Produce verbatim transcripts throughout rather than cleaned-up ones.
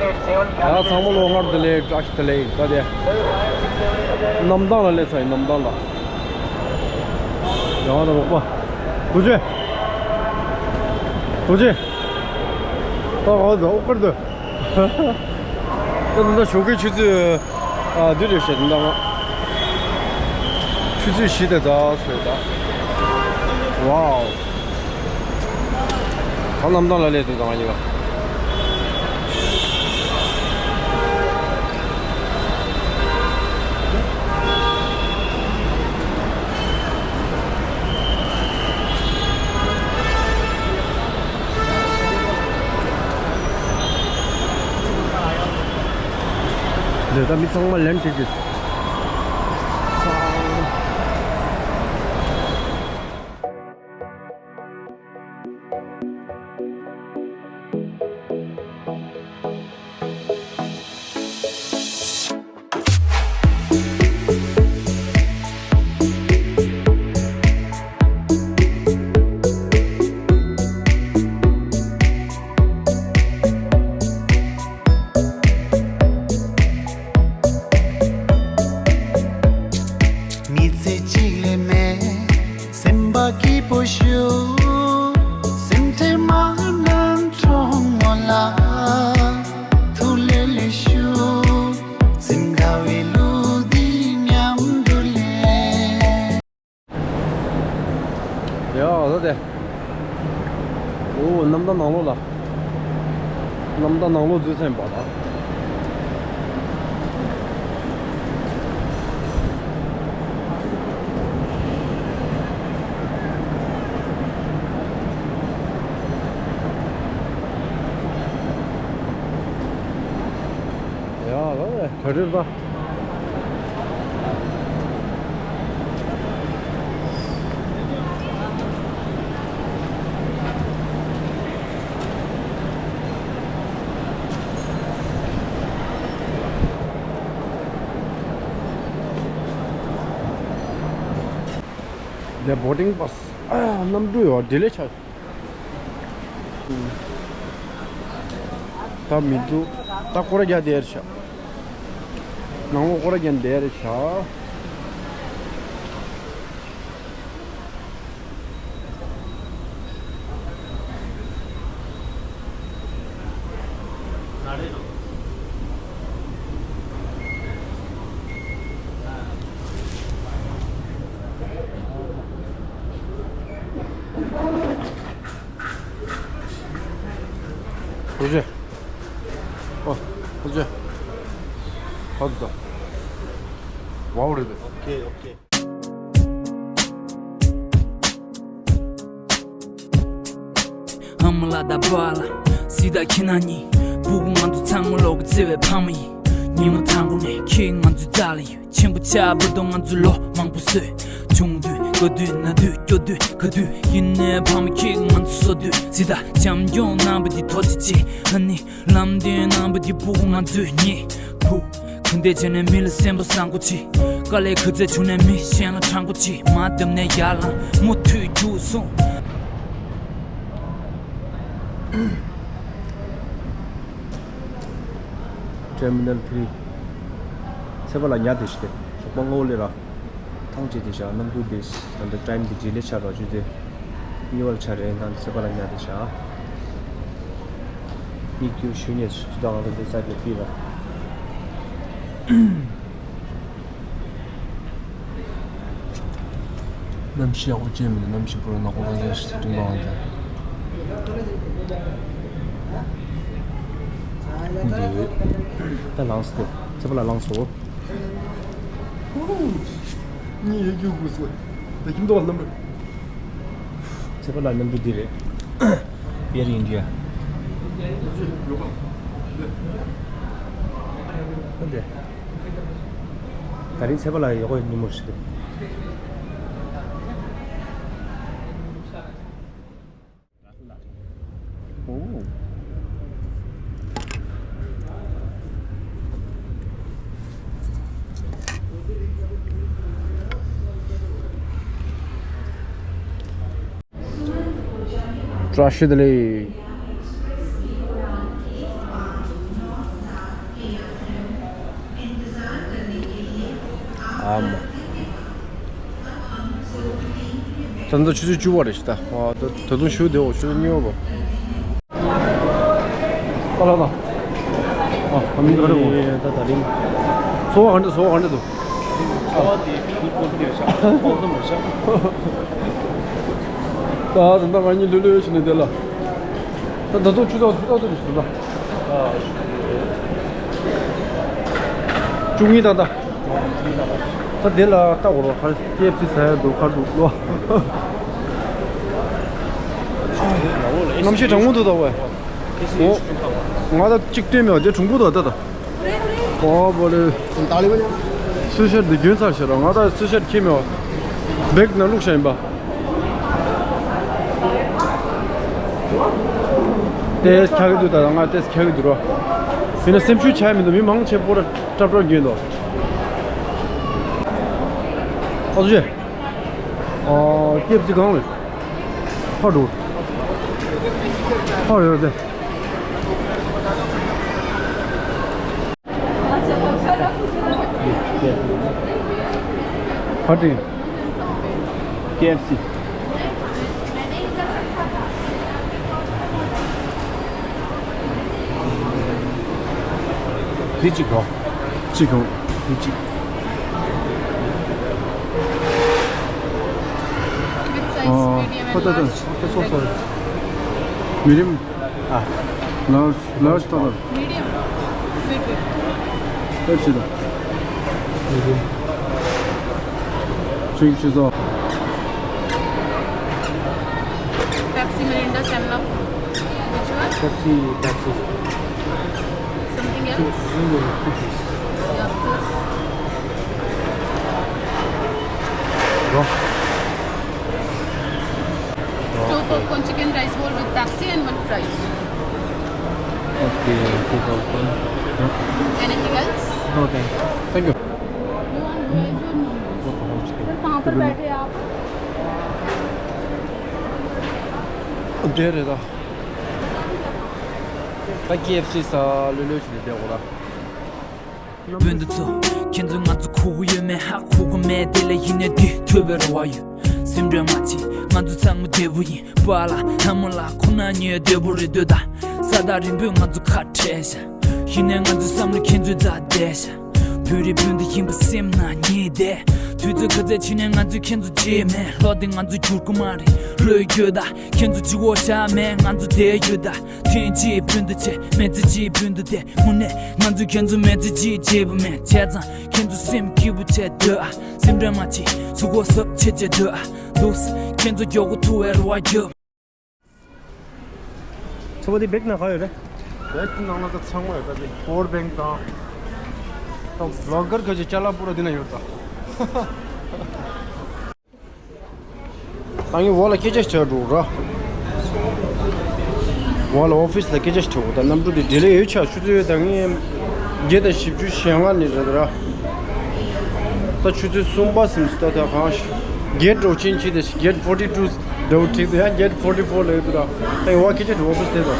ཡ་ཚང་མ་ལོ་སྔར་དེ་ལས་བཀྲ་ཤིས་བདེ་ལེགས་ད་དེ། གནམ་ཐང་ལ་སླེབས་ཚར་ཡིན། གནམ་ཐང་ལ། ཡང་ད་རོགས་པ། ཐུགས་རྗེ། ཐུགས་རྗེ། ད་ག་ད་ཨོ་ཀར་ད། ད་ད་ཞོགས་ཀའི་ཆུ་ཚོད་ཨ་འདི་རེད་ཤག་ད་ང་ཆུ་ཚོད་བཞི་དང་ད་ཚོད་ད། ཝའོ། ད་གནམ་ཐང་ལ་སླེབས་འདུག་ད་ང་གཉིས་ཀ། འདི་ད་མི་ཚང་མ་ལན་ཁྲིད་ཀྱི། མི་ཚེ་གཅིག་ལས་མེད། སེམས་པ་སྐྱིད་པོ་ཞུ། སེམས་ཁྲལ་མ་གནང་གྲོགས་མོ་ལ། ཐུགས་ལེ་ལེ་ཞུ། སེམས་དགའ་བའི་གླུ་འདི་མཉམ་དུ་ལེན། ཡ་ད་དེ། ཨོ་གནམ་ཐང་ནང་ལོགས་ལ། གནམ་ཐང་ནང་ལོགས་འཛུལ་ཚར་ཡིན་པ་ད། ཡ་ད་དེ་གྲ་སྒྲིག་པ། འདི་བོར་ཌིང་པཱ་སི། ཨ། གནམ་གྲུ་ཡོད་ཌི་ལེ་ཆགས། ད་མི་འདུག་ད་སྐོར་ར་རྒྱག་བསྡད་ཤག་ནང་ལོགས་སྐོར་ར་རྒྱག་བསྡད་ཤག་ཐུགས་རྗེ། ཨོ། ཐུགས་རྗེ། ཧོ་ད། ཝའོ་རེད་པས། ཨོ་ཁེ་ཨོ་ཁེ། ཨ་མ་ལགས་དང་པཱ་ལགས། སྲིད་དང་ཁྱེད་རྣམ་གཉིས། སྤུ་གུ་ང་ཚོ་ཚང་མ་ལོག་གི་བརྩེ་བའི་ཕ་མ་ཡིན། ཉི་མ་དང་པོ་ནས་ཁྱེད་ང་ཚོའི་རྩ་ལ་ཡོད། ཆེན་པོ་ཆགས་བར་དུ་ང་ཚོས་ལོ་མང་པོ་བཟོས། ཆུང་དུས་དགའ་དུས་ན་དུས་སྐྱོ་དུས་ག་དུས་ཡིན་ནའི་ཕ་མ་ཁྱེད་ང་ཚོ་གསོ་དུས། སྲིད་དང་བྱམས་སྐྱོང་གནང་བ་འདི་ཐུགས་རྗེ་ཆེ། ཨ་ནི་ལམ་སྟོན་གནང་བ་འདི་སྤུ་གུ་ང་ཚོས་རྙེད། བུ། ག་འདྲ་བྱས་ནས་མི་ལ་སེམས་པ་བཟང་པོ་བྱེད། དཀའ་ལས་ག་ཚད་བྱུང་ནའི་མི་གཞན་ལ་དྲང་པོ་བྱེད། མ་བརྡབས་ནས་ཡར་ལངས་མུ་མཐུད་རྒྱུགས་གསུངས། ཊར་མི་ནལ་ཐི་རི། ཚེ་པ་ལགས་ཉལ་བསྡད་ཤག་སྟེ། ཞོགས་པ་སྔ་པོ་སླེབས་ར། ཐང་ཆད་བསྡད་ཤག་གནམ་གྲུ་དེ། ད་ལྟ་ཊའིམ་དེ་ཌི་ལེ་ཆགས་ར། ཆུ་ཚོད་གཉིས་པ་ལ་ཆགས་རེད། ད་ཚེ་པ་ལགས་ཉལ་བསྡད་ཤག་གཉིད་སྐྱིད་པོ་ཞུ་ཉལ་ཞུ་དང་། ང་ཚོ་འདི་སའིཌ་ལ་ཕུད་ར། གནམ་གཤིས་ཡག་པོ་ཅན་མིན་འདུག་གནམ་གཤིས་པོ་ར་ནག་པོ་གང་ཅན་ཞིག་སྤྲིན་པ་གང་ཅན། འདི་ད་ལངས་སོང་། ཚེ་པ་ལགས་ལངས་སོང་། གཉིད་ཡེ་རྒྱུ་དགོས་སོ། ད་ཁྱིམ་ཐོག་གནམ་གྲུ། ཚེ་པ་ལགས་གནམ་གྲུ་འདི་རེད། Air India། འདི། ད་རིང་ཚེ་པ་ལགས་ཡག་པོ་ཉིན་མོ་ཞིག་འདུག་ཨོ། བཀྲ་ཤིས་བདེ་ལེགས། ཨ་མ། ད་ལྟ་ཆུ་ཚོད་བཅུ་པ་རེད་ཤག་ད། ཨ། ད་ད་དུང་ཞུ་བདེ་བོ་ཆུ་ཚོད་གཉིས་པ། ཨ་ལ་ལ། ཨ། ཨ་མི་ག་རེ་འོ། ད་ད་རིང་། འཚོ་བ་ག་འདྲ། འཚོ་བ་ག་འདྲ་འདུག་འཚོ་བ་དེ་ཕྱི་པོ་དེ་ཤག་ཐོག་ཙམ་རེད་ཤག་ད་ད་ལྟ་ང་གཉིས་ལྷོད་ལྷོད་བྱས་ནས་བསྡད་ལ། ད་ད་དུང་ཆུ་ཚོད་ཆུ་ཚོད་ཚོད་རེད་ཤག་ད། བཅུ་གཉིས་ད་ལྟ། ད་དེ་ལ་ལྟ་དགོས་རོགས། ཁར་ཀེ་ཨེཕ་སི་ཟ་ཡ་འདུག་ཁར་འདུག་ལོ། གནམ་གཤིས་གྲང་མོ་འདུག་ད་ཝེ། འོ། ང་ད་གཅིག་སྟོན་མེད་པ་དེ་གྲུང་པོ་འདུག་ད་ད། ཨོ་བོ་ལེ། སུ་ཤར་འདི་རྒྱུན་ཚར་ཤག་ར། ང་ད་སུ་ཤར་ཁྱེར་མེད་པ། བེག་ནང་བླུགས་བཞག་ཡིན་པ། ཏེས་འཁྱག་གི་འདུག་ད་ང་ཏེས་འཁྱག་གི་འདུག་ར། ཡིན་ན་སེམས་ཤུགས་ཆག་མི་འདུག་མི་མང་ཆེ་པོ་ར་སྲབ་སྲབ་རྒྱུན་འདུག་ཨ་ཙི། ཨ། ཀེ་ཨེཕ་སི་གང་རེད། ཕར་འགྲོ། ཕར་ཡོད་དེ། ཕར་འགྲོ། ཀེ་ཨེཕ་སི། འདི་གཅིག་གོ། གཅིག་གོ། འདི་གཅིག Which size? ཨོ། Medium and ཁོ་ད་ད། large? ཁོ་སོ་སོ། མི་རིམ། ཨ། ལར་ཇི། ལར་ཇི་ཏོག་ཏོག Medium. Wait, wait. ཨེ་ཕི་སི་དང་། མི་རིམ། ཅིག་ཅིག་བཟོ། Pepsi, Mirinda, Seven Up. Which one? Pepsi, Pepsi. Something else? No, no, no, cookies. Yeah, please. Go. Two popcorn chicken rice bowl with Pepsi and one fries. Okay, two popcorn. Anything else? No, thanks. Thank you. You want veg or non-veg? Sir, कहाँ पर बैठे आप? འདི་རེད་ད། ད་ཀེ་ཨེཕ་སི་ཟ་ལྷོད་ལྷོད་བྱས་ནས་བསྡད་དགོས་ད། སྤུན་ཟླ་ཚོ། ཁྱེད་ཚོས་ང་ཚོ་ཁུག་གི་ཡོད་མེད་ཧ་གོ་གི་མེད། དེ་ལས་ཡིན་ནའི་འདི་ཐུབ་པའི་རེ་བ་ཡོད། སེམས་ཁྲལ་མ་བྱེད། ང་ཚོ་ཚང་མ་བདེ་པོ་ཡིན། པཱ་ལགས་ལྷ་མོ་ལགས་ཁོང་རྣམ་གཉིས་བདེ་པོ་རེད་འདུག་ད། ས་ཐག་རིང་པོས་ང་ཚོ་ཁ་བྲལ་ཤག་ཡིན་ནའི་ང་ཚོའི་བསམ་བློ་ཁྱེད་ཚོའི་རྩ་བསྡད་ཤག་བོད་རིགས་སྤུན་ཟླ་ཡིན་པ་སེམས་ནང་ཉིད་བསྡད། དུས་ཚོད་ག་ཚོད་ཕྱིན་ནའི་ང་ཚོས་ཁྱེད་ཚོ་བརྗེད་མེད། ལྷོ་དེ་ང་ཚོ་འགྱུར་གི་མ་རེད། ལྷོད་ཡོད་ད། ཁྱེད་ཚོ་གཅིག་པོ་བཞག་མེད། ང་ཚོ་བསྡད་ཡོད་ད། ཐེངས་གཅིག་སྤུན་ཟླ་བྱས། མི་ཚེ་གཅིག་སྤུན་ཟླ་བསྡད། དངོས་གནས་ང་ཚོས་ཁྱེད་ཚོ་མི་ཚེ་གཅིག་བརྗེད་པ་མེད། བྱས་ཙང་ཁྱེད་ཚོ་སེམས་སྐྱིད་པོ་བྱས་སྡོད་ཨ། སེམས་ཁྲལ་མ་བྱེད། གཟུགས་པོ་གཟབ་བྱས་བྱས་སྡོད་ཨ། འདུག་ཁྱེད་ཚོ་མགྱོགས་པོ་ཐུག་པའི་རེ་བ་རྒྱོབ། ཚོ་བ་འདི་བེག་ནང་ག་ཡོད་རེད། བེག་ནང་ལ་ད་ཚང་མ་ཡོད་ད། དེ་པ་ཝར་བེང་དང་། ད་བི་ལོག་གར་ག་ཅིག་ཅ་ལག་པུ་ར་འདི་ན་ཡོད་ད། ད་ངས་འོག་ལ་སྐད་ཆ་བྱ་འགྲོ་ར། འོག་ལ་ཨོ་ཕི་སི་ལ་སྐད་ཆ་བྱ་འགྲོ། ད་གནམ་གྲུ་འདི་ཌི་ལེ་ཡོད་ཆགས། ཆུ་ཚོད་ད་ངས་བརྒྱད་དང་བཞི་བཅུ་ཞེ་ལྔ་ནས་རེད་ད་ར། ད་ཆུ་ཚོད་གསུམ་པ་ཟིན་སོང་ད། ད་གང་ཤེས། གེ་ཊི་འདྲ་བོ་ཅན་བྱས་ཏེ། གེ་ཊི་ཕོར་ཊི་ཊུ་འདྲ་བོ་བྲིས་འདུག་ཡ། གེ་ཊི་ཕོར་ཊི་ཕོར་ལབ་འདུག་ར། ད་ཡོང་བ་སྐད་ཆ་འདྲ་བོ་བྱས་ཏེ་ད།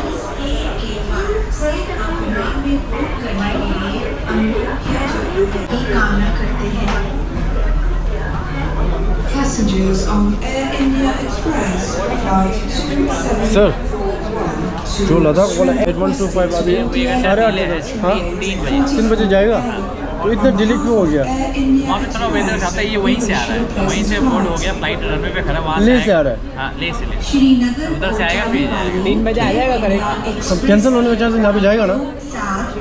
Passengers on Air India Express flight two seven four one to Sir, जो लद्दाख वाला eight one two five अभी आ रहा है। हाँ, तीन बजे जाएगा। तो इतना डिले क्यों हो गया? वहाँ पे थोड़ा वेदर खराब था, ये वहीं से आ रहा है, वहीं से बोर्ड हो गया, फ्लाइट रनवे पे खड़ा, वहाँ से ले से आएगा। आ रहा है। हाँ, ले से, ले से। उधर से आएगा, फिर जाएगा। तीन बजे आ जाएगा करेक्ट। तो कैंसिल होने का चांस है, यहाँ पे जाएगा ना?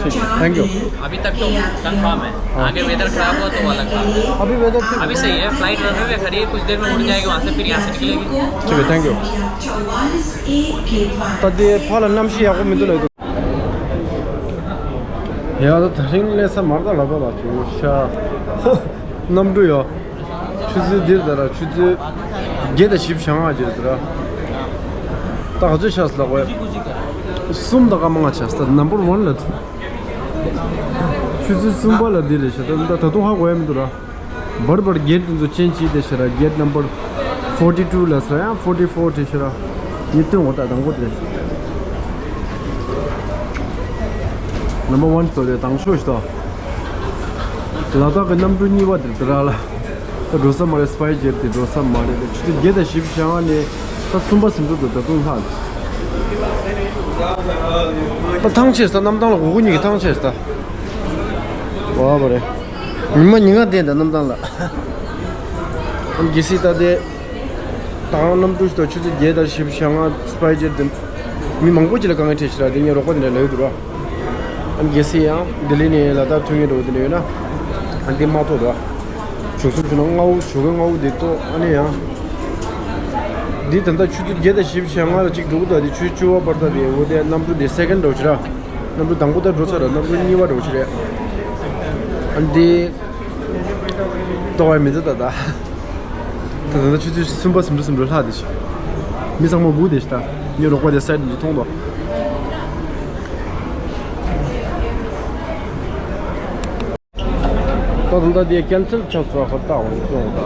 ठीक है, थैंक यू। अभी तक तो कंफर्म है, हाँ। आगे वेदर खराब हो तो वो अलग बात है। अभी वेदर ठीक अभी है। सही है, फ्लाइट रनवे पे खड़ी है, कुछ देर में उड़ जाएगी वहाँ से, फिर यहाँ से निकलेगी। ठीक है, थैंक यू। ད་དེ་ཕར་ལ་གནམ་གཤིས་ཡག་པོ་མི་འདུག་ལབ་འདུག་ཡ་ད་དེ་རིང་སླེབས་ས་མར་ད་ལ་ད་ལ་བྱུང་ཤག་གནམ་གྲུ་ཡོད། ཆུ་ཚོད་འདིར་ད་ར་ཆུ་ཚོད་བརྒྱད་དང་བཞི་བཅུ་ཞེ་ལྔ་ཅིག་རེད་ད་ར། ད་ག་ཚོད་ཆགས་སོང་ལབ་དགོས། གསུམ་དང་སྐར་མ་ལྔ་ཆགས་སོང་། ད་ནམ་བར་ཝན་ལ། ཆུ་ཚོད་གསུམ་པ་ལ་འདི་རེད་ཤག་ད་ད་ད་དུང་ཧ་གོ་ཡ་མི་འདུག་ར། བར་བར་གེ་ཊི་དེ་ཚོ་ཅེན་ཇི་བྱས་ཏེ་ཤག་ར། གེ་ཊི་ནམ་བར་ཕོར་ཊི་ཊུ་ལབ་སོང་ཡང་ཕོར་ཊི་ཕོར་བྱས་ཤག་ར། ཡིད་རྟོན་འོ་ད་དང་པོ་དེ་རེད། ནམ་བར་ཝན་ཏོ་དེ་དང་ཤོས་ཤིག་ཏོ། ལ་དྭགས་ཀྱི་གནམ་གྲུ་གཉིས་པ་དེ་དེ་ར་ལ། ད་འགྲོ་ས་མ་རེད། སྤའི་ཇེཊ་དེ་འགྲོ་ས་མ་རེད། ཆུ་ཚོད་བརྒྱད་དང་བཞི་བཅུ་ཞེ་ལྔ་ནས་ད་གསུམ་པ་ཟིན་འགྲོ་འདུག་ད་དུང་ལྷག་ད་ཐང་ཆད་ས། གནམ་ཐང་ལ་སྒུག་སྒུག་གཉིས་ཀྱི་ཐང་ཆད་ས། བ་བ་རེད། ཉི་མ་ཉིན་གང་བསྡད་ད་གནམ་ཐང་ལ། ཨ་ནི་གལ་སྲིད་ད་དེ། ད་གནམ་གྲུ་ཞིག་ཏུ་ཆུ་ཚོད་བརྒྱད་དང་བཞི་བཅུ་ཞེ་ལྔ་སྤའི་ཇེཊ་དེ། མི་མང་པོ་ཅིག་ལ་དཀའ་ངལ་འཕྲད་ཤག་ར། དེ་ངའི་རོགས་པ་དེ་འདྲ་ལབ་ཡོད་འདུག་ར། ཨ་ནི་གལ་སྲིད་ཡང་ལྡི་ལི་ནས་ལ་དྭགས་ཐོན་མཁན་འདྲ་བོ་དེ་འདྲ་ཡོད་ན། ཨ་ནི་དེ་མ་ཐོག་ར། བྱུང་སོང་བྱུང་ན་སྔ་བོ་ཞོགས་ཀའི་སྔ་བོ་དེ་ཐོག་ཨ་ནི་ཡང་། འདི་ད་ལྟ་ཆུ་ཚོད་བརྒྱད་དང་བཞི་བཅུ་ཞེ་ལྔ་ལ་གཅིག་འགྲོ་གི་འདུག་དེ་ཆུ་ཚོད་བཅུ་པ་བར་ད་དེ་འོ་དེ་གནམ་གྲུ་དེ་སེ་ཀེན་འདྲ་བོ་ཅིག་ར། གནམ་གྲུ་དང་པོ་ད་འགྲོ་ཚར་ར། གནམ་གྲུ་གཉིས་པ་འདྲ་བོ་ཅིག་རེད། ཨ་ནི་དེ། ལྟོ་བའི་མི་འདུག་ད་ད། ད་ད་ད་ཆུ་ཚོད་གསུམ་པ་ཟིན་འགྲོ་ཟིན་འགྲོ་ལྷག་དེ་ཤི། མི་ཚང་མ་སྒུག་བསྡད་ཤག་ད། ངའི་རོགས་པ་དེ་སའིཌ་ནས་མཐོང་དོ། ད་ད་ད་དེ་ཀེན་སེལ་ཆགས་སོང་ཧ་ད་འོང་སོང་ད།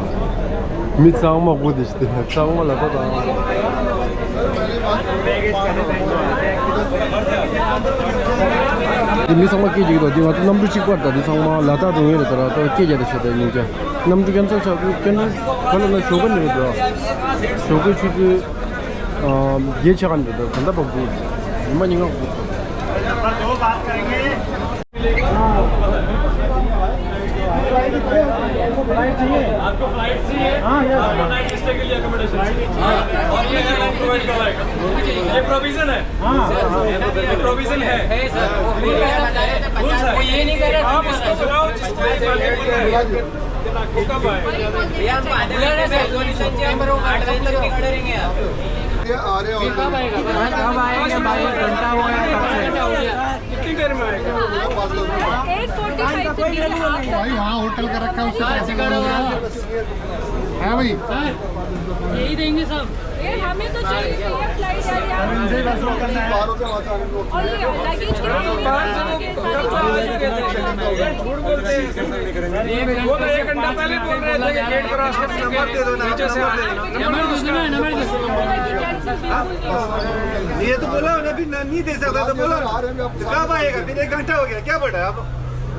མི་ཚང་མ་སྒུག་བསྡད་ཤག་དེ་ཚང་མ་ལ་ད་ད། དེ་མི་ཚང་མ་སྐད་རྒྱག་གི་འདུག་དེ་ང་ཚོ་གནམ་གྲུ་གཅིག་པར་ད་དེ་ཚང་མ་ལ་དྭགས་འགྲོ་མཁན་རེད་ད་ར། ད་སྐད་རྒྱག་དེ་ཤ་ད་སྙིང་རྗེ། གནམ་གྲུ་ཀེན་སེལ་ཆགས་ཀྱི་ཀེན་སེལ་ག་ལ་ན་ཞོགས་པ་ནས་རེད་འདུག་ཞོགས་པའི་ཆུ་ཚོད་ཨ་བརྒྱད་ཆགས་ཀྱི་རེད་འདུག་ད་ལྟ་བར་སྒུག་ཉི་མ་ཉིན་གང་སྒུག आपको फ्लाइट चाहिए? हाँ, यस। आपको नाइट स्टे के लिए अकोमोडेशन चाहिए? और ये एयरलाइन प्रोवाइड करवाएगा। ये प्रोविजन है। हाँ, हाँ, हाँ। ये प्रोविजन है। है, सर। रूल्स है। वो ये नहीं कर रहा, आप उसको बुलाओ, जिसको ये मार्केट पता है। वो कब आए? भैया, हमको आधे घंटे में रेजोल्यूशन चाहिए, हम लोग आठ बजे तक निकल रहेंगे यहाँ पे। ये आ रहे हैं। कब आएगा? कब आएंगे भाई? एक घंटा हो गया कब से। कितनी देर में आएगा? एट फोर्टी फ़ाइव से पहले आप भाई, वहाँ होटल का रखा है, उससे पैसे कम हो गया। हाँ भाई। यही देंगे सब। ये हमें तो चाहिए, ये फ्लाइट यार, यार। इनसे ही बस वो करना है। और ये लगेज के लिए, ये सारी चीजें। झूठ बोलते हैं। वो तो एक घंटा पहले बोल रहे थे कि गेट क्रॉस करके नीचे से आ रहे हैं। नंबर दो उसका। ये तो बोला ना, अभी न-, नहीं दे सकता तो बोला। कब आएगा? फिर एक घंटा हो गया, क्या बोल रहा है आप?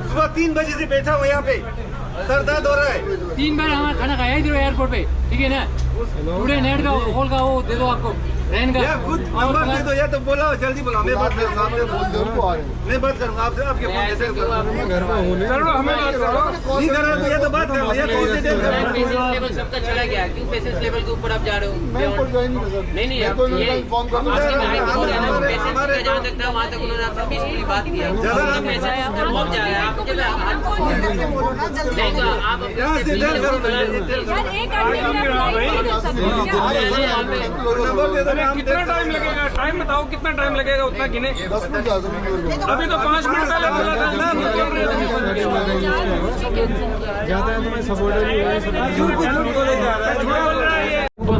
सुबह तीन बजे से बैठा हूँ यहाँ पे, सर दर्द हो रहा है। तीन बार हमारा खाना खाया इधर एयरपोर्ट पे, ठीक है ना? पूरे नेट का, होल का वो दे दो आपको, रहने का। या खुद नंबर दे दो, या तो बोला, जल्दी बोला, मैं बात करूँ। मैं बात करूँ आपसे, आपके फोन से। चलो, हमें बात करो। नहीं कर रहा तो या तो बात कर लो, या तो उसी टाइम कर लो। सबका चला गया, क्यों पेशेंस लेवल के ऊपर आप जा रहे हो? मैं ऊपर जा ही नहीं रहा, सर। नहीं, नहीं, मैं आप तो ये इन्होंने कन्फर्म कर दिया। आपके टाइम हो रहा है ना, पेशेंस का जहाँ तक था, वहाँ तक उन्होंने आपसे पीसफुली बात किया। ज़्यादा आप पैसा है, आप पहुँच जाए, आप जब आप नहीं, तो आप अपने यहाँ से से डर करो, डर करो। यार, एक आदमी मेरा फ्लाइट नहीं कर सकता क्या? नंबर दे दो, अरे, नाम कितना दे दो। टाइम लगेगा? टाइम बताओ, कितना टाइम लगेगा, उतना गिने। दस मिनट ज़्यादा नहीं लगेगा। अभी तो पाँच मिनट पहले बोला था ना, निकल रहे थे। ज़्यादा है तो मैं सपोर्टर भी हूँ।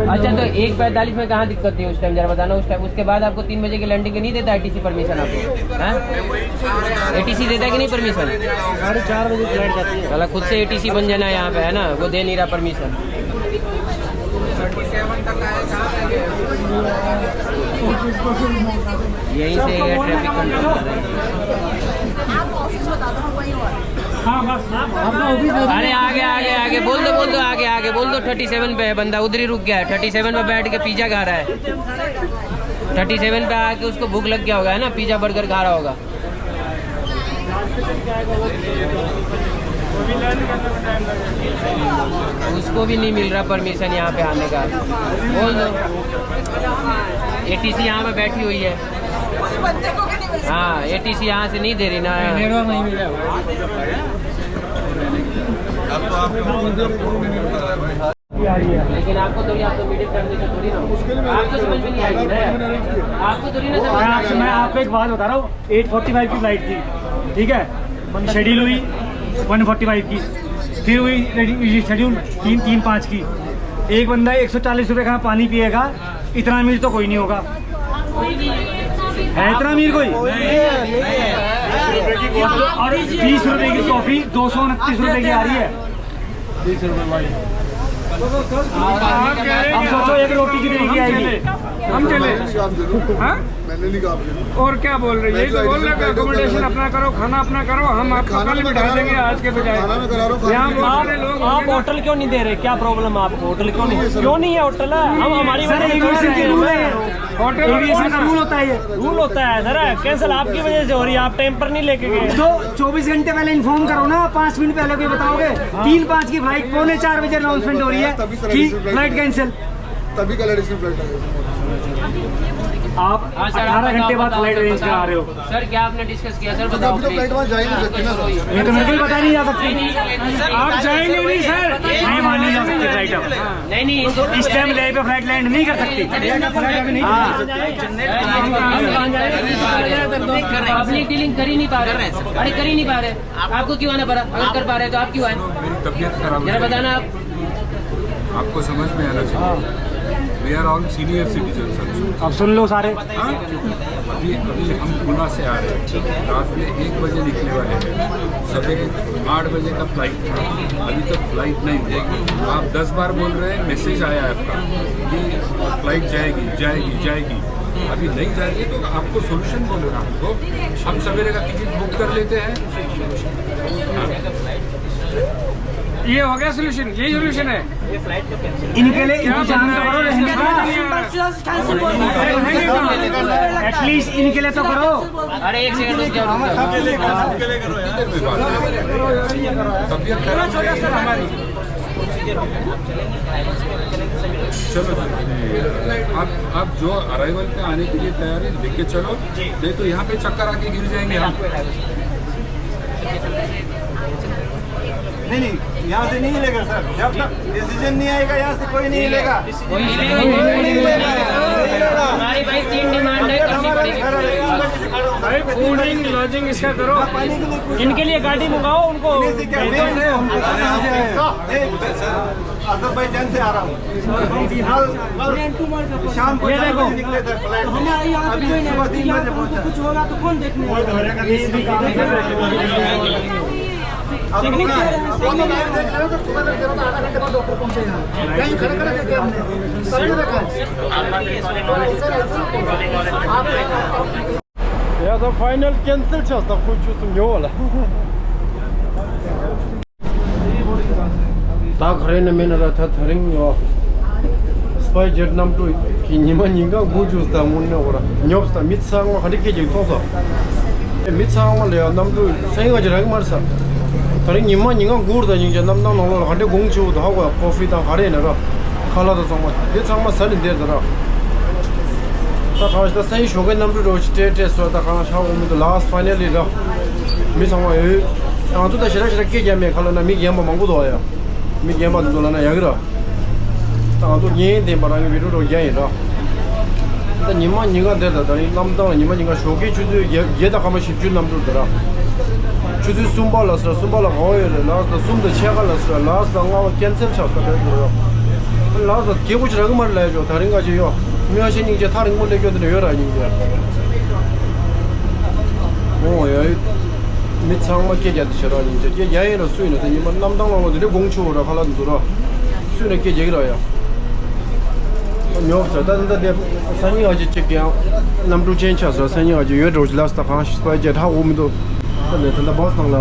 अच्छा, तो एक पैंतालीस में कहाँ दिक्कत थी उस टाइम, जरा बताना उस टाइम। उसके बाद आपको तीन बजे की लैंडिंग की नहीं देता एटीसी परमिशन आपको, हाँ? एटीसी देता है कि नहीं परमिशन? साढ़े चार बजे फ्लाइट जाती है। साला खुद से एटीसी बन जाना है यहाँ पे, है ना? वो दे नहीं रहा परमिशन। यहीं से ये ट्रैफिक कंट्रोल कर रहे हैं। हाँ, बस, आप अपना ऑफिस में अरे, आगे, आगे, आगे, बोल दो, बोल दो, आगे, आगे, बोल दो, थर्टी सेवन पे है बंदा, उधर ही रुक गया है, थर्टी सेवन पे बैठ के पिज़्ज़ा खा रहा है। थर्टी सेवन पे आके उसको भूख लग गया होगा, है ना, पिज़्ज़ा बर्गर खा रहा होगा। उसको भी नहीं मिल रहा परमिशन यहाँ पे आने का। बोल दो, एटीसी यहाँ पे बैठी हुई है। हाँ, एटीसी यहाँ से नहीं दे रही ना। नेटवर्क नहीं मिल रहा। लेकिन आपको थोड़ी, आपको मीटिंग करने से थोड़ी ना। आपको समझ में नहीं आएगी ना। आपको थोड़ी ना समझ में आएगी। मैं आपको एक बात बता रहा हूँ, एट फोर्टी फ़ाइव की फ्लाइट थी, ठीक है, शेड्यूल हुई वन फोर्टी फ़ाइव की, फिर हुई शेड्यूल तीन, तीन पाँच की। एक बंदा एक सौ चालीस रुपये का पानी पिएगा, इतना अमीर तो कोई नहीं होगा। है इतना अमीर कोई? और बीस रुपए की कॉफी दो सौ उनतीस रुपए की आ रही है। अब सोचो, एक रोटी कितने की आएगी? हम चले। हाँ? नहीं, नहीं, आप और क्या बोल रहे हैं? यही तो बोल रहे हैं कि अकोमोडेशन अपना करो, खाना अपना करो, हम आपको कल बिठा देंगे आज के बजाय। यहाँ बहुत सारे लोग आप होटल क्यों नहीं दे रहे? क्या प्रॉब्लम है आपको? होटल क्यों नहीं, क्यों नहीं है होटल? हम हमारी वजह से एविएशन के रूल है। होटल एविएशन का रूल होता है ये। रूल होता है सर, कैंसिल आपकी वजह से हो रही है, आप टाइम पर नहीं लेके गए। तो चौबीस घंटे पहले इन्फॉर्म करो ना, पाँच मिनट पहले कोई बताओगे? तीन पाँच की फ्लाइट पौने चार बजे अनाउंसमेंट हो रही है कि फ्लाइट कैंसिल। तभी कल एडिशनल फ्लाइट आएगा। आप अठारह घंटे बाद फ्लाइट अरेंज करा रहे हो। सर, क्या आपने डिस्कस किया सर? तो अभी तो फ्लाइट वहाँ जा ही नहीं सकती ना सर। ये तो बिल्कुल पता नहीं जा सकती। आप जाएंगे नहीं सर। नहीं, वहाँ नहीं जा सकती फ्लाइट अब। नहीं, नहीं। इस टाइम लेह पे फ्लाइट लैंड नहीं कर सकती। हाँ। पब्लिक डीलिंग कर ही नहीं पा रहे। अरे, कर ही नहीं पा रहे। आपको क्यों आना पड़ा? अगर कर पा रहे तो आप क्यों आए? मेरी तबीयत खराब है। जरा बताना आप। आपको समझ में आना चाहिए। We are all senior citizens also। अब सुन लो सारे। हाँ? अभी, अभी हम पुणे से आ रहे हैं, रात में एक बजे निकलने वाले हैं, सवेरे आठ बजे का फ्लाइट था, अभी तक फ्लाइट नहीं हुआ। आप दस बार बोल रहे हैं, मैसेज आया है आपका कि फ्लाइट जाएगी, जाएगी, जाएगी, अभी नहीं जाएगी, तो आपको सोल्यूशन बोलो ना हमको। हम सवेरे का टिकट बुक कर लेते हैं। ये हो गया सोल्यूशन, यही सोल्यूशन है। इनके लिए इंतजाम तो करो। एटलीस्ट इनके लिए तो करो। अरे, एक सेकंड रुक जाओ। तबीयत खराब है। चलो, आप, आप जो अराइवल पे आने के लिए तैयार है, लेके चलो, नहीं तो यहाँ पे चक्कर आके गिर जाएंगे हम। नहीं, नहीं, यहाँ से नहीं लेगा सर। जब तक डिसीजन नहीं आएगा, यहाँ से कोई नहीं लेगा। कोई नहीं लेगा। हमारी भाई तीन डिमांड है, करनी पड़ेगी। फूडिंग, लॉजिंग इसका करो। इनके लिए गाड़ी मंगाओ, उनको। अजहरबैजान से आ रहा हूँ। हम फिलहाल कल शाम को चार बजे निकले थे फ्लाइट। अभी सुबह तीन बजे पहुंचा। कुछ होगा तो कौन देखने वाला है? अब रुकना है। अब देख रहे हो तो सुबह तक तेरह तो आधा घंटे बाद डॉक्टर पहुंचे यहाँ। यहीं खड़े खड़े देखे हमने। सबने देखा है। सर, ऐसा आप, आप, आप ཡ་ད་ཕའི་ནལ་ཀེན་སེལ་ཆགས་ད་ཁོ་ཆུ་སུ་ཉོ་བ་ལ། ད་ག་རེ་ནི་མེད་ན་ར་ད་ད་རིང་ཡོ། སྤའི་ཇེཊ་གནམ་གྲུ་གི་ཉི་མ་ཉིན་གང་སྒུག་བཅུག་ད་དངོས་གནས་འོ་ར་ཉོབ་ད་མི་ཚང་མ་ག་འདྲ་སྐད་ཅིག་མཐོང་ས། མི་ཚང་མ་ལ་ཡ་གནམ་གྲུ་སེང་ག་ཅི་རག་གི་མ་རེད་ས། ད་རིང་ཉི་མ་ཉིན་གང་སྒུག་ད་ཉིན་གྱི་གནམ་ཐང་ནང་ལོགས་ལ་ག་འདྲ་དགོང་ཆུ་ད་ཧ་གོ་ཡ་ཀོ་ཕི་དང་ག་རེ་ནི་ར་ཁ་ལག་ད་ཚང་མ་འདི་ཚང་མ་ཟ་ནི་འདིར་ད་ར། ད་གང་ཞིག་ད་སང་ཉིན་ཞོགས་ཀའི་གནམ་གྲུ་རོ་ཅི་སྤྲད་སྤྲད་སོ་ད་གང་ཤ་འོ་མི་འདུག་ལཱ་སི་ཕའི་ནལ་ལི་ར། མི་ཚང་མ་ཡོད། ང་ཚོ་ད་ཞེ་དྲག་ཞེ་དྲག་སྐད་རྒྱག་མེད་ཁ་ལ་ན་མི་རྒན་པ་མང་པོ་འདུག་ཡ། མི་རྒན་པ་འདུག་ལ་ན་ཡག་གི་ར། ད་ང་ཚོ་ངན་ལྡན་པ་རང་གི་བི་ཌིའོ་རོ་རྒྱག་ཡིན་ར། ད་ཉི་མ་ཉིན་གང་འདིར་ད་ད་རིང་གནམ་ཐང་ལ་ཉི་མ་ཉིན་གང་ཞོགས་ཀའི་ཆུ་ཚོད་བརྒྱད་བརྒྱད་དང་སྐར་མ་བཞི་བཅུ་གནམ་གྲུ་འདི་ར། ཆུ་ཚོད་གསུམ་པ་ལ་ཟེར་ར་གསུམ་པ་ལ་གོ་ཡོད་རེད་ལགས་ད་གསུམ་དང་ཕྱེད་ཀ་ལ་ཟེར་ར་ལགས་ད་ལྔ་པ་ཀེན་སེལ་ཆགས་ས་རེད་འདུག་ར། ལགས་ད་སྐྱེ་བོ་ཅི་རག་གི་མ་རེད་ལས་ཆོག་ད་རིང་ག་ཅི་ཡོད། མི་ཨ་ཤེ་སྙིང་རྗེ་ཐག་རིང་པོ་སླེབས་སྐྱོ་འདི་ནས་ཡོད་ར་སྙིང་རྗེ། ཨོ་ཡ་ཡོད། མི་ཚང་མ་སྐད་རྒྱག་འདི་བྱེད་ར་སྙིང་རྗེ་སྐད་རྒྱག་ཡིན་ར་སུ་ཡིན་ན་དེ་ཉི་མ་གནམ་ཐང་ལོང་ལོ་འདི་འདྲའི་དགོང་ཆུ་ར་ཁ་ལག་འདི་འདུག་ར། སུ་ཡིན་ན་སྐད་རྒྱག་གི་ར་ཡ། ཉོབ་ས་ད་ད་དེ་སང་ཉིན་ཨ་ཅེ་གཅིག་ཡང་གནམ་གྲུ་ཅན་ཆགས་ས་སང་ཉིན་ཨ་ཅེ་ཡོད་འགྲོ་ཅི་ལགས་ད་གང་ཤི་སྤའི་ཅེ་ཧ་འུ་མི་འདུག་ད་ནས་ད་ལྟ་བཱས་ནང་ལ་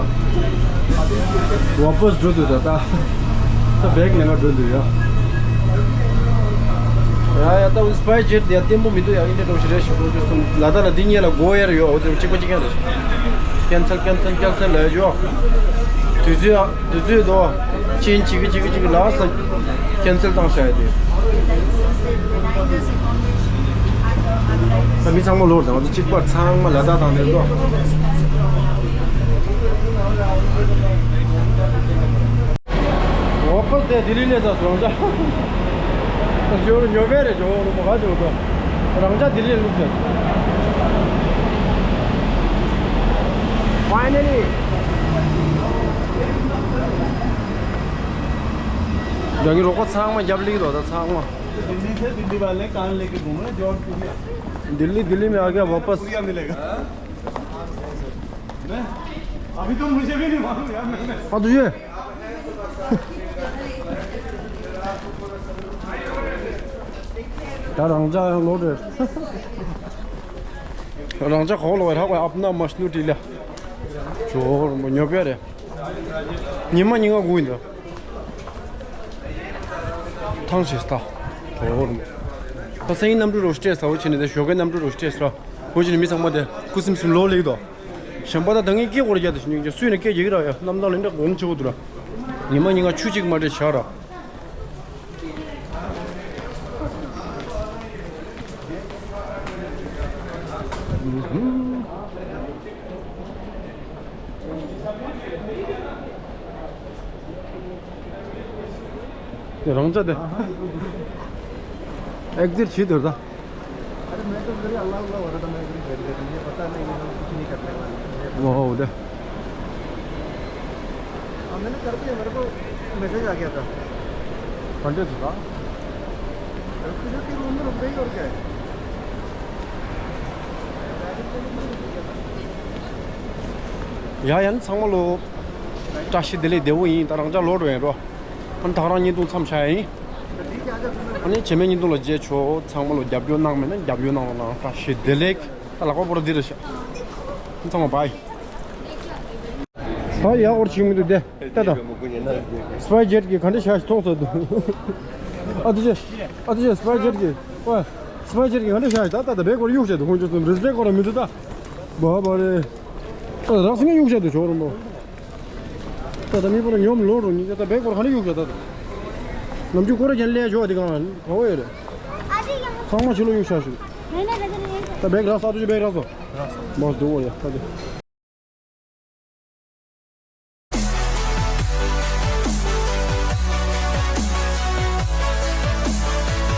ཝ་པས་འགྲོ་འདུག་ད་ད་ད་བེག་ནང་ལ་འགྲོ་འདུག་ཡ། ཡ་ཡ་ད་སྤའི་ཅེ་དེ་བརྟན་པོ་མི་འདུག་ཡ། ཨིན་ཌི་ཡ་འགྲོ་ཤི་རེ་ཤི་འགྲོ་རྒྱུ་སོང་ལ་ད་ལ་འདི་གཉིས་ལ་སྒོ་ཡར་ཡོད་འོ་དེ་གཅིག་པ་གཅིག་རྐྱང་རེད། ཀེན་སེལ་ཀེན་སེལ་ཀེན་སེལ་ལ་ཡོད་དུས་ཚོད་ཨ། དུས་ཚོད་དོ། ཅིན་གཅིག་གི་གཅིག་གི་གཅིག་གི་ལགས་ལ་ཀེན་སེལ་བཏང་བྱ་ཡ་དེ། ད་མི་ཚང་མ་ལོར་དང་ང་ཚོ་གཅིག་པར་ཚང་མ་ལ་དྭགས་དང་ནས་དོ། ཝ་པས་དེ་ལྡི་ལི་ལས་ཚ་སོང་ད། ཇོ་རུ་ཉོ་བས་རེད་ཇོ་རུ་མོ་ག་ཇོ་དོ། རང་ཅག་ལྡི་ལི་ལུག་ཟེར། Finally. རང་གི་རོགས་པ་ཚང་མ་རྒྱབ་ལེགས་རོགས་ད་ཚང་མ། दिल्ली से दिल्ली वाले कान लेके घूम रहे हैं, जॉर्ज कुरिया। दिल्ली, दिल्ली में आ गया वापस। कुरिया मिलेगा। मैं, अभी तो मुझे भी नहीं मालूम यार, मैंने ཨ་དུ་ཡོད། ད་རང་ཅག་ཡང་ལོ་རེད། རང་ཅག་གོ་ལོ་རག་པའི་ཨབ་ན་མ་ཤ་ནུ་ཏི་ལ། ཇོ་རུ་མོ་ཉོ་པ་རེད། ཉི་མ་ཉི་ང་དགུ་ཡིན་འདུག་ཐང་ཞིག་སྟ། ཇོ་རུ་མོ། ད་སང་ཉིན་གནམ་གྲུ་རོ་སྤྲད་ས་འོ་ཆེ་ནི་དེ་ཞོགས་ཀའི་གནམ་གྲུ་རོ་སྤྲད་ས་ར། འོ་ཆེ་ནི་མི་ཚང་མ་དེ་སྐུ་སིམ་སིམ་ལོ་ལེགས་དོ། གཞན་པ་ད་ད་ངས་སྐད་སྐོར་རྒྱག་དེ་ཞུ་ཉིན་ཀྱང་སུས་ནས་སྐད་རྒྱག་གི་ར་ཡ་གནམ་ཐང་ལ་འདྲ་སྒོམ་ཆེ་བོ་འདུག་ར། ཉི་མ་ཉི་ང་ཆུ་གཅིག་མ་སྤྲད་བཞག་ར། དེ་རང་ཅག་དེ། ཨེག་ཛིཊ་བྱེད་དོར་ད། अरे मैं तो मेरे अल्लाह अल्लाह हो रहा था, मैं इधर बैठ गया, मुझे पता नहीं, ये लोग कुछ नहीं करने वाले। वो हो दे। हाँ, मैंने कर दिया, मेरे को मैसेज आ गया था। घंटे से था। रुक, रुक, रुक, रुक, रुक गई और क्या है? ཡ་ཡང་ཚང་མ་ལོ། བཀྲ་ཤིས་བདེ་ལེགས་བདེ་བོ་ཡིན། ད་རང་ཅག་ལོག་འགྲོ་ཡིན་རོ། ཨ་ནི་ད་རང་བརྙན་ཐུང་མཚམས་བཞག་ཡིན། ཨ་ནི་རྗེས་མའི་བརྙན་ཐུང་ལ་མཇལ་ཆོག་ཚང་མ་ལོ་རྒྱབ་སྐྱོར་གནང་མེད་ན་རྒྱབ་སྐྱོར་གནང་རོགས་གནང་། བཀྲ་ཤིས་བདེ་ལེགས། ད་ལག་པ་པོ་ར་འདི་ར་ཤག་ཚང་མ་བཱའི། ད་ཡག་པོ་བྱེད་མི་འདུག་དེ། ད་ད། སི་པའི་ཇེཊ་གི་ག་འདྲ་བྱ་ཞིག་མཐོང་ས་འདུག་ཨ་ཏི་ཅེ། ཨ་ཏི་ཅེ་སི་པའི་ཇེཊ་གི། ཨོ། སི་པའི་ཇེཊ་གི་ག་འདྲ་བྱ་ཞིག་ད་ད་ད་བེག་སྐོར་གཡུག་བྱས་འདུག་ཁོང་ཚོ་ཚོ་རིས་བེག་སྐོར་མི་འདུག་ད། བ་བ་རེད། ད་རག་སི་ངས་གཡུག་བྱས་འདུག་ཇོ་རུ་མོ། ད་ད་མི་པོ་ལ་ཉོམ་ལོ་རུ་ཉི་ད་ད་བེག་སྐོར་ག་འདྲ་གཡུག་བྱས་ད་ད། ནམ་རྒྱུན་སྐོར་རྒྱན་ལས་ཇོ་དེ་གང་ག་བོ་ཡོད་རེད། ཚང་མ་ཕྱི་ལོ་གཡུག་བྱ་ཞིག་ད་བེག་རག་ས་ཨ་ཏི་ཅེ་བེག་རག་སོ། མོ་སྡུག་གོ་ཡ་ད་དེ།